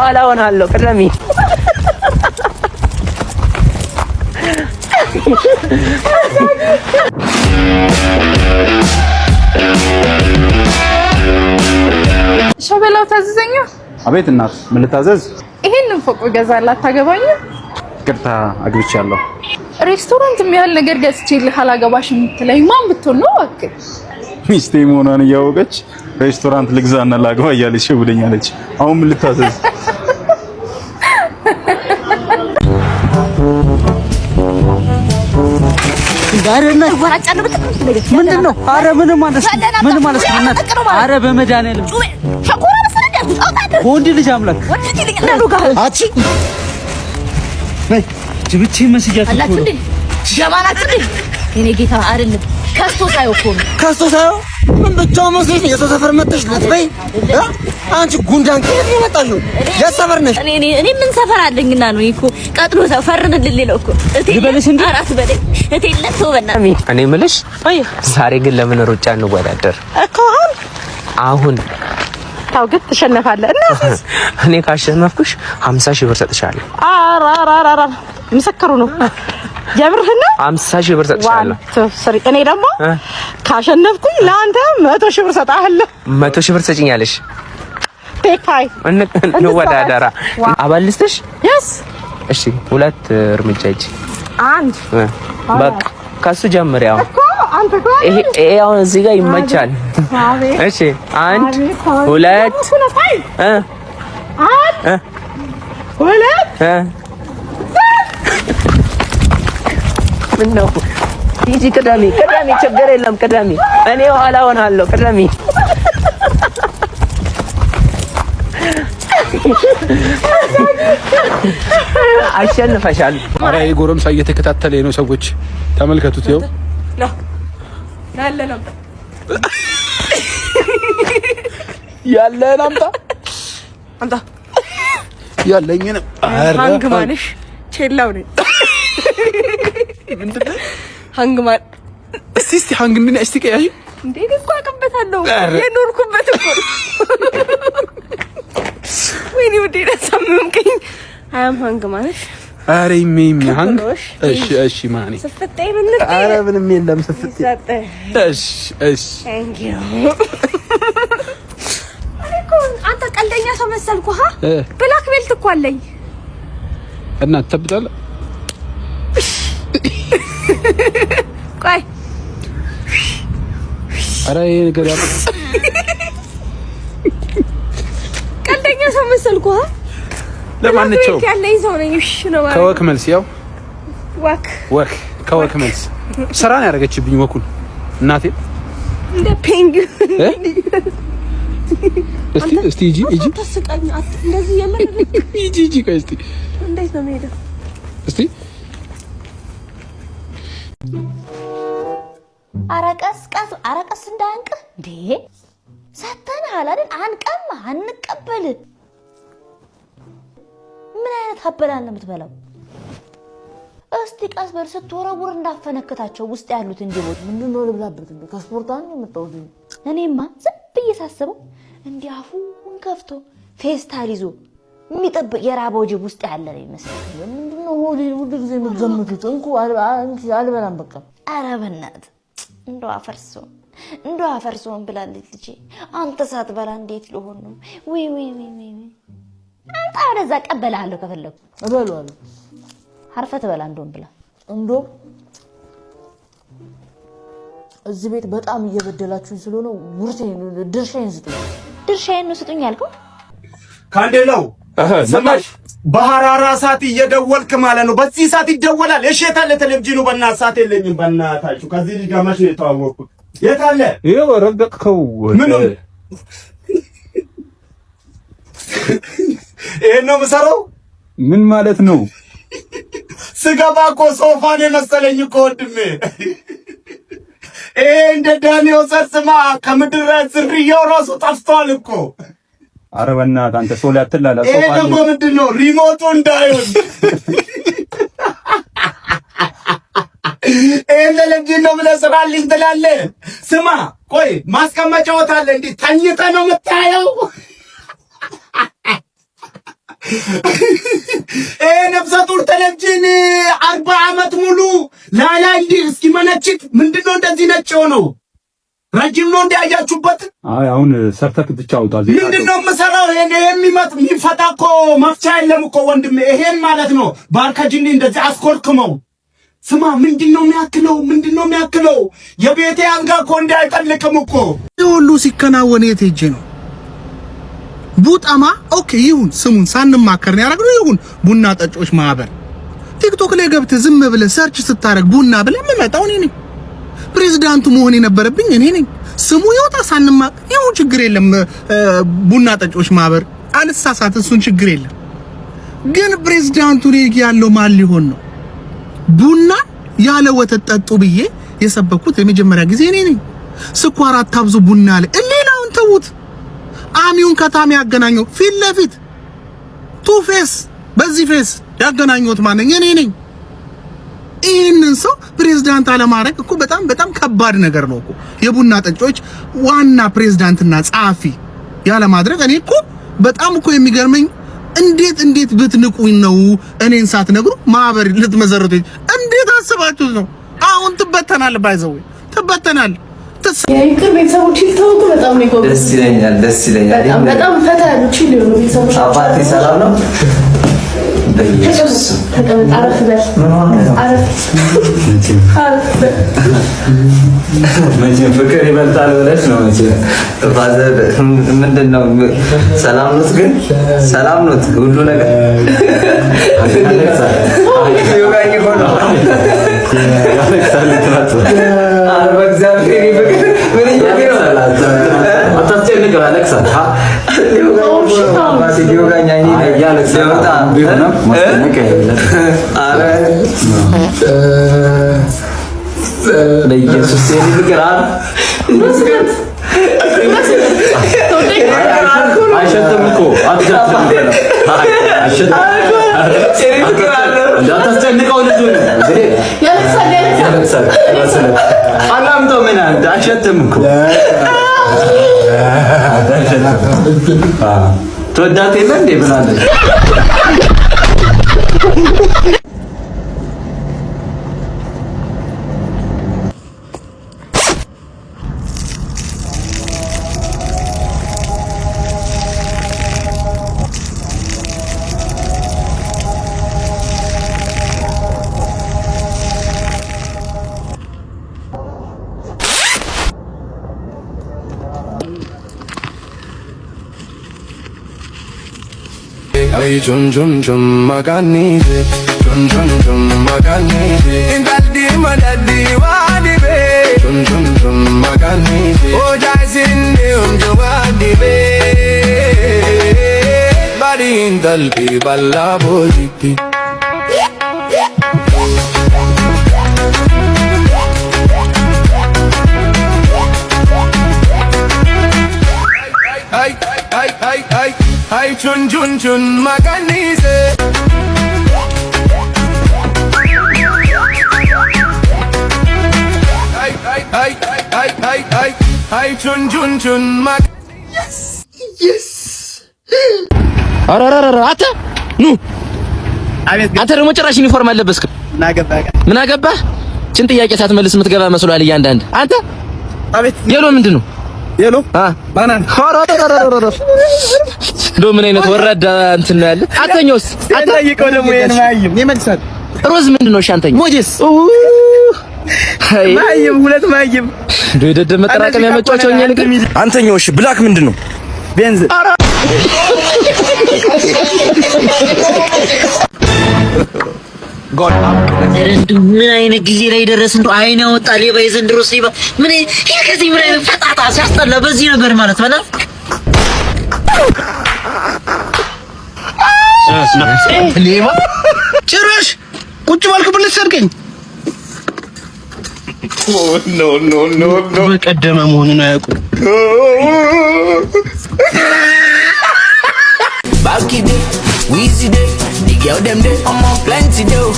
ኋላ ሆናለሁ። ቅደሚ። ሸበላው ታዘዘኛ። አቤት እናት፣ ምን ልታዘዝ? ይሄንን ፎቅ ብገዛላት ታገባኝም? ይቅርታ፣ አግብቻለሁ። ሬስቶራንት የሚያህል ነገር ገዝቼልህ አላገባሽ የምትለኝ ማን ብትሆን ነው እባክህ? ሚስቴ መሆኗን እያወቀች ሬስቶራንት ልግዛና ላግባ እያለች ሸውደኛለች። አሁን ምን ልታዘዝ? ምንድን ነው? ኧረ ምንም ማለት ምንም ማለት ኧረ በመድኃኒዓለም በወንድ ልጅ አምላክ አቺ ጅብቼ መስያት እኮ ነው። የኔ ጌታ አይደለም፣ ከስቶ ሳየው እኮ ነው። ከስቶ ሳየው ምን ብቻውን መስሎሽ ነው? የሰው ሰፈር መጥተሽ ልትበይ? አንቺ ጉንዳን ከየት ነው የመጣሽው? የት ሰፈር ነሽ? እኔ ምን ሰፈር አለኝና ነው እኮ ቀጥሎ ፈርምልኝ ሌለው እኮ ልበልሽ እንዴ? አራት በለኝ እቴ ለቶ በእናትህ። እኔ የምልሽ ዛሬ ግን ለምን ሩጫ እንወዳደር እኮ አሁን አሁን ታው ግን ትሸነፋለህ። እና እኔ ካሸነፍኩሽ 50 ሺህ ብር ሰጥሻለሁ። ኧረ ኧረ ኧረ ምስክሩ ነው። የምርህን ነው? 50 ሺህ ብር ሰጥሻለሁ። 1 2 3። እኔ ደግሞ ካሸነፍኩኝ ለአንተ 100 ሺህ ብር ሰጥሃለሁ። 100 ሺህ ብር ትሰጪኛለሽ? Take five። እንወዳደራ። አባል ልስጥሽ? Yes። እሺ፣ ሁለት እርምጃ ሂጂ። አንድ። በቃ ከሱ ጀምሪ። አሁን እኮ አንተ እኮ ይሄ ይሄ አሁን እዚህ ጋር ይመቻል። እሺ፣ አንድ፣ ሁለት፣ አንድ፣ ሁለት። ምን ነው? ሂጂ፣ ቅደሚ፣ ቅደሚ፣ ችግር የለም ቅደሚ። እኔ ኋላ ሆናለሁ። ቅደሚ። አሸንፈሻል። ኧረ ይሄ ጎረምሳ እየተከታተለ ነው። ሰዎች ተመልከቱት። ይኸው ያለህን አምጣ አምጣ። ያለኝን Hangman ሽ ቼላው ነኝ። Hangman። እስቲ እስቲ hang ምን እስቲ ቀያይ እንዴ እኮ አውቅበታለሁ፣ የኖርኩበት እኮ። ወይኔ ውዴ አሳመምከኝ። I am hangman ሽ። ኧረ ይሜ ይሜ hang። እሺ እሺ ማኔ ኧረ ምንም የለም ስፍጤ። እሺ እሺ Thank you። አንተ ቀልደኛ ሰው መሰልኩህ። Black belt እኮ አለኝ። እና ትጠብጣለህ? ቆይ። ኧረ ይሄ ነገር ያው ቀልደኛ ሰው መሰልኩህ። ለማንኛውም ያለኝ ሰው ነኝ። እሺ ነው ከ walk መልስ ያው Walk። Walk ከ walk መልስ ስራ ነው ያደረገችብኝ። Walk ኡን እናቴ እንደ ፔንግ እስቲ እስቲ ሂጂ ሂጂ። ታስቀኝ። እንደዚህ የምር ሂጂ ሂጂ። ቆይ እስቲ እንዴት ነው የምሄደው? እስቲ። ኧረ ቀስ ቀስ፣ ኧረ ቀስ እንዳያንቅህ እንዴ! ሰተንሃል አይደል? አንቀማ አንቀበል። ምን አይነት አበላል ነው የምትበላው? እስቲ ቀስ በል፣ ስትወረውር እንዳፈነክታቸው ውስጥ ያሉት እንዲሞት። ምንድን ነው ልብላበት እንዴ? ከስፖርት አንድ የመጣሁት። እኔማ ዝም ብዬ ሳስበው እንዲህ አፉን ከፍቶ ፌስታል ይዞ የሚጠብቅ የራበው ጅብ ውስጥ ያለ ነው ይመስላል። ምንድን ነው ሆዴ ሁሉ ጊዜ የምትገምቱት? እንኩ አልበላም በቃ። ኧረ በእናትህ እንደው አፈርሶ እንደው አፈርሶን ብላለች ልጄ። አንተ ሳትበላ እንዴት ልሆን ነው? ውይ ውይ ውይ ውይ! አንተ ወደዛ ቀበልሃለሁ ከፈለኩ። እበላለሁ። አርፈህ ትበላ እንደውም ብላ። እንደውም እዚህ ቤት በጣም እየበደላችሁኝ ስለሆነ ውርሴን ድርሻዬን ስጡኝ። ድርሻዬን ነው ስጡኝ ያልከው? ካንዴላው ስማሽ፣ በሐራራ ሰዓት እየደወልክ ማለት ነው። በዚህ ሰዓት ይደወላል። እሺ የታለ ቴሌቪዥኑ? በእናትህ ሰዓት የለኝም። በእናታችሁ ከዚህ ልጅ ጋር መች ነው የተዋወቅኩት? የታለ? ይኸው ረገጥከው። ምኑን? ይሄን ነው የምሰራው? ምን ማለት ነው? ስገባ እኮ ሶፋን የመሰለኝ እኮ ወንድሜ። ይሄ እንደ ዳኒዮሰር ስማ፣ ከምድር ዝርያው ራሱ ጠፍቷል እኮ። ኧረ በእናትህ አንተ ሰው ላይ አትላላ። ይሄ ደግሞ ምንድን ነው? Remote ኡ እንዳይሆን ይሄን ለምንድን ነው ብለህ ስራልኝ ትላለህ? ስማ ቆይ ማስቀመጫዎት አለ እንዲህ ተኝተህ ነው የምታየው? ይሄ ነፍሰ ጡር ቴሌቪዥን 40 ዓመት ሙሉ ላላይ እንዲህ እስኪመነችክ ምንድነው እንደዚህ ነጭ የሆነው? ረጅም ነው እንዲያያችሁበት። አይ አሁን ሰርተክ ብቻ አውጣ። ምንድን ነው የምሰራው? ይሄን የሚመጥ የሚፈታ እኮ መፍቻ የለም እኮ ወንድሜ። ይሄን ማለት ነው ባርከጅኒ እንደዚህ አስኮርክመው። ስማ፣ ምንድን ነው የሚያክለው? ምንድን ነው የሚያክለው? የቤቴ አልጋ እኮ እንዲህ አይጠልቅም እኮ። ይህ ሁሉ ሲከናወን የት ሄጄ ነው? ቡጠማ okay ይሁን፣ ስሙን ሳንማከር ነው ያደረግነው። ይሁን ቡና ጠጪዎች ማህበር። ቲክቶክ ላይ ገብተህ ዝም ብለህ search ስታደርግ ቡና ብለህ የምመጣው እኔ ነኝ። ፕሬዚዳንቱ መሆን የነበረብኝ እኔ ነኝ። ስሙ ይወጣ ሳንማከር ይሁን፣ ችግር የለም። ቡና ጠጪዎች ማህበር አልሳሳት፣ እሱን ችግር የለም። ግን ፕሬዚዳንቱ እኔ ያለው ማን ሊሆን ነው? ቡና ያለ ወተት ጠጡ ብዬ የሰበኩት የመጀመሪያ ጊዜ እኔ ነኝ። ስኳር አታብዙ ቡና ላይ፣ ሌላውን ተዉት። አሚውን ከታሚ ያገናኘው ፊት ለፊት two face በዚህ face ያገናኘሁት ማነኝ? እኔ ነኝ። ይህንን ሰው ፕሬዝዳንት አለማድረግ እኮ በጣም በጣም ከባድ ነገር ነው እኮ። የቡና ጠጪዎች ዋና ፕሬዝዳንትና ጸሐፊ ያለማድረግ እኔ እኮ በጣም እኮ የሚገርመኝ እንዴት እንዴት ብትንቁኝ ነው እኔን ሳትነግሩ ማህበር ልትመሰርቱ? እንዴት አስባችሁት ነው? አሁን ትበተናል፣ by the way ትበተናል። የፍቅር ቤተሰቦች ይታወቁ በጣም ነው የጓጉት። ደስ ይለኛል፣ ደስ ይለኛል። በጣም በጣም ፈታ ያሉ chill የሆኑ ቤተሰቦች ናቸው። አባቴ ሰላም ነው? በኢየሱስ ተቀመጥ፣ አረፍ በል፣ አረፍ አረፍ በል። መቼም ፍቅር ይበልጣል ብለሽ ነው መቼም። Father ምንድን ነው? ሰላም ኖት? ግን ሰላም ኖት? ሁሉ ነገር ይወጋኝ እኮ ነው። ኧረ በእግዚአብሔር ፍቅር ምን እያልክ ነው? አታስጨንቀው፣ ያለቅሳል። አባቴ ሊወጋኝ አይኔ ያለቅሳል። ቢሆንም ማስጨነቅ የለበትም። ኧረ በኢየሱስ የኔ ፍቅር አረ አይሸትም እኮ አትሸትም። አይሸትም። እንዳታስጨንቀው ልጁን። ያለቅሳል፣ ያለቅሳል። ያለቅሳል። አላምጠው ምን አንተ አይሸትም እኮ ትወዳት የለ እንዴ ብላለች። Ay chum chum chum makanise, chum chum chum makanise. Intaldi madadi wadi be, chum chum chum makanise. Oh jaisinde jawadi be, bari intalbi balla bojiti. Ay ay ay ay ay chun chun chun makanise. Ay ay ay ay ay ay ay chun chun chun mak. Yes. ኧረ ኧረ ኧረ አንተ ኑ፣ አንተ ደግሞ ጭራሽ ዩኒፎርም አልለበስክም። ምን አገባህ? ችን ጥያቄ ሳትመልስ የምትገባ መስሏል። እያንዳንድ አንተ አቤት። Yellow ምንድን ነው? Yellow banana። ኧረ ኧረ ኧረ ኧረ እንደው ምን አይነት ወራዳ እንትን ነው ያለ። አንተኛውስ? አንተ ጠይቀው ደግሞ ይሄን ማይም ይመልሳል። ሮዝ ምንድን ነው? እሺ አንተኛው ሞጀስ። አይ ማይም ሁለት ማይም እንደው የደደብ መጠራቀሚያ መጫወቻው እኛ ነገር። አንተኛው እሺ፣ black ምንድን ነው? ቤንዝ። ኧረ እንደው ምን አይነት ጊዜ ላይ ደረስ? እንደው አይን ያወጣ ሌባ፣ የዘንድሮስ ሌባ ምን ይሄ ከዚህ ምን አይነት ፈጣጣ ሲያስጠላ። በዚህ ነበር ማለት በላ። ሌባ ጭራሽ ቁጭ ባልክበት ልትሰርቀኝ No. በቀደመ መሆኑን አያውቁም። Back it day, Weezy day, the girl them day, I'm on plenty though.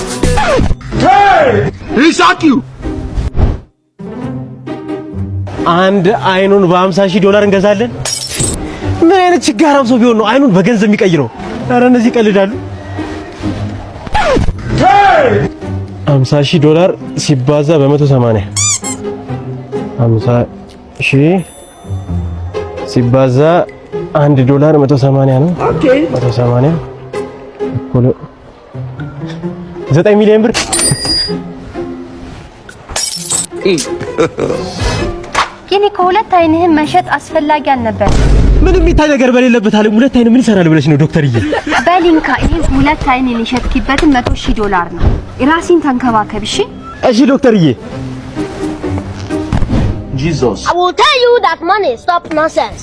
He shot you. አንድ አይኑን በ50 ሺህ ዶላር እንገዛለን። ምን አይነት ችጋራም ሰው ቢሆን ነው አይኑን በገንዘብ የሚቀይረው? ኧረ እነዚህ ይቀልዳሉ። $50,000 ሲባዛ በ180፣ 50,000 ሲባዛ $1 180 ነው። 180 እኩል 9 ሚሊዮን ብር። ግን ከሁለት አይንህን መሸጥ አስፈላጊ አልነበር። ምንም የሚታይ ነገር በሌለበት ዓለም ሁለት አይን ምን ይሰራል ብለሽ ነው ዶክተርዬ? በሊንካ ይህን ሁለት አይንን የሸጥክበትን $100,000 ነው። ራሲን ተንከባከብ እሺ። እሺ ዶክተርዬ። Jesus. I will tell you that money stop nonsense.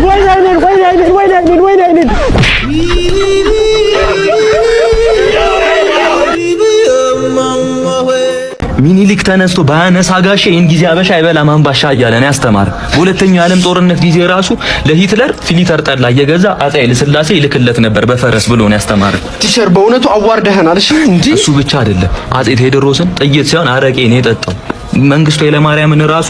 ወይኔ አይኔን፣ ወይኔ አይኔን፣ ወይኔ አይኔን፣ ወይኔ አይኔን! ሚኒሊክ ተነስቶ ባያነሳ ጋሼ ይህን ጊዜ አበሻ አይበላም አምባሻ እያለ ነው ያስተማረ። በሁለተኛው የዓለም ጦርነት ጊዜ ራሱ ለሂትለር ፊሊተር ጠላ እየገዛ አፄ ኃይለ ሥላሴ ይልክለት ነበር በፈረስ ብሎ ነው ያስተማረ። Teacher፣ በእውነቱ አዋርደህናል። እሺ እንዴ። እሱ ብቻ አይደለም፣ አፄ ቴዎድሮስን ጥይት ሳይሆን አረቄ ነው የጠጣው። መንግስቱ ኃይለማርያምን ራሱ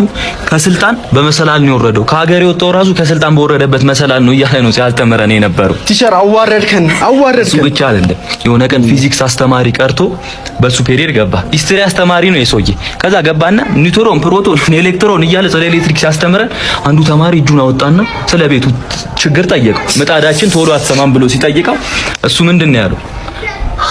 ከስልጣን በመሰላል ነው የወረደው። ከሀገር የወጣው ራሱ ከስልጣን በወረደበት መሰላል ነው እያለ ነው ሲያስተምረን የነበረው። Teacher፣ አዋረድከን፣ አዋረድከን። እሱ ብቻ አይደለም። የሆነ ቀን ፊዚክስ አስተማሪ ቀርቶ በሱ period ገባ። History አስተማሪ ነው የሰውዬ። ከዛ ገባና ኒውትሮን፣ ፕሮቶን፣ ኤሌክትሮን እያለ ስለ ኤሌክትሪክ ሲያስተምረን አንዱ ተማሪ እጁን አወጣና ስለ ቤቱ ችግር ጠየቀው። ምጣዳችን ቶሎ አትሰማም ብሎ ሲጠይቀው እሱ ምንድን ነው ያለው?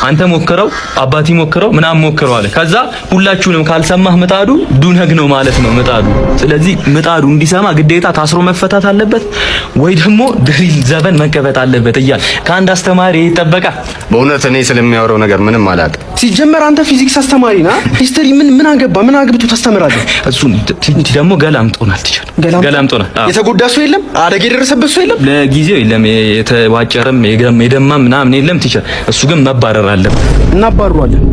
አንተ ሞክረው፣ አባቲ ሞክረው፣ ምናምን ሞክረው አለ። ከዛ ሁላችሁንም ካልሰማህ ምጣዱ ዱነግ ነው ማለት ነው ምጣዱ። ስለዚህ ምጣዱ እንዲሰማ ግዴታ ታስሮ መፈታት አለበት ወይ ደግሞ drill ዘፈን መከፈት አለበት እያለ ከአንድ አስተማሪ ይጠበቃል። በእውነት እኔ ስለሚያወራው ነገር ምንም አላውቅም። ሲጀመር አንተ ፊዚክስ አስተማሪ ና history ምን ምን አገባ? ምን አግብቶ ታስተምራለህ? እሱን ደግሞ ገላምጦናል። Teacher፣ ገላምጦናል። የተጎዳ ሰው የለም፣ አደጋ የደረሰበት ሰው የለም። ለጊዜው የለም፣ የተዋጨረም የደማም ምናምን የለም teacher። እሱ ግን መባረር አለበት። እናባረዋለን።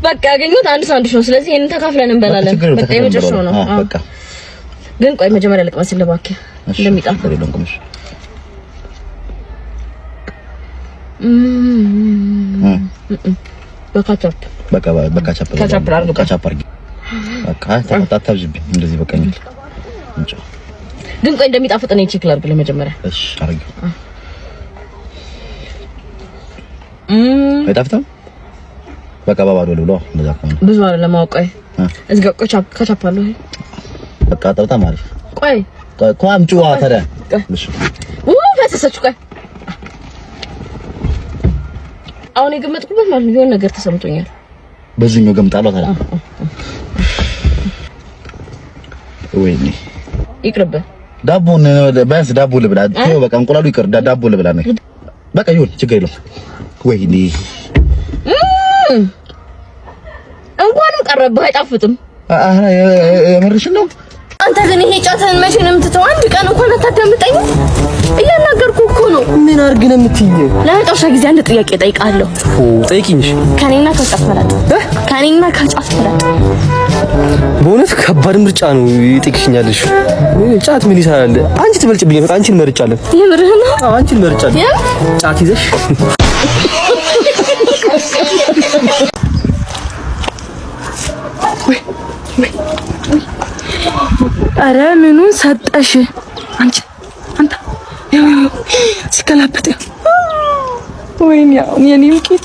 በቃ ያገኘሁት አንድ ሳንዱች ነው። ስለዚህ ይሄንን ተካፍለን እንበላለን። በቃ የመጨረሻው ነው። አዎ። ግን ቆይ መጀመሪያ ልቅመስልህ እባክህ እንደሚጣፍጥ። በካቻፕ። በቃ በካቻፕ። ካቻፕ ላድርግበት። ካቻፕ አድርጊ። በቃ አታብዥብኝ። እንደዚህ በቃኛል። ግን ቆይ እንደሚጣፍጥ እኔ check ላድርግልህ መጀመሪያ። እሺ አድርጊው። አይጣፍጥም? በቃ በባዶ ልብላ። እንደዛ ከሆነ ብዙ አይደለም። አዎ ቆይ እዚህ ጋር ቆይ ካቻፕ አለው። በቃ በጣም አሪፍ። ቆይ ቆይ አምጪው ታዲያ። እሺ። ፈሰሰች። ቆይ አሁን የገመጥኩበት ማለት ነው የሆነ ነገር ተሰምቶኛል። በዚህኛው ገምጣለሁ ታዲያ። ወይኔ። ይቅርብህ። ዳቦን ቢያንስ ዳቦ ልብላ። ተይው በቃ እንቁላሉ ይቅር፣ ዳቦ ልብላ ነው። በቃ ይሁን፣ ችግር የለውም። ወይኔ። እንኳንም ቀረብህ፣ አይጣፍጥም። ኧረ የምርሽን ነው? አንተ ግን ይሄ ጫትህን መቼ ነው የምትተው? አንድ ቀን እንኳን አታዳምጠኝም? እያናገርኩህ እኮ ነው። ምን አድርግ ነው የምትይኝ? ለመጨረሻ ጊዜ አንድ ጥያቄ እጠይቅሃለሁ። ጠይቂኝ። ከኔና ከጫት ምረጥ። ከኔና ከጫት ምረጥ። በእውነት ከባድ ምርጫ ነው የጠየቅሽኛለሽ። ጫት ምን ይሰራል? አንቺ ትበልጭብኛለሽ። በቃ አንቺን መርጫለሁ። የምርህን ነው? አዎ አንቺን መርጫለሁ። ጫት ይዘሽ ኧረ ምኑን ሰጠሽ አንቺ? አንተ ሲገላበጥ፣ ወይኔ አሁን የኔም ቂጥ።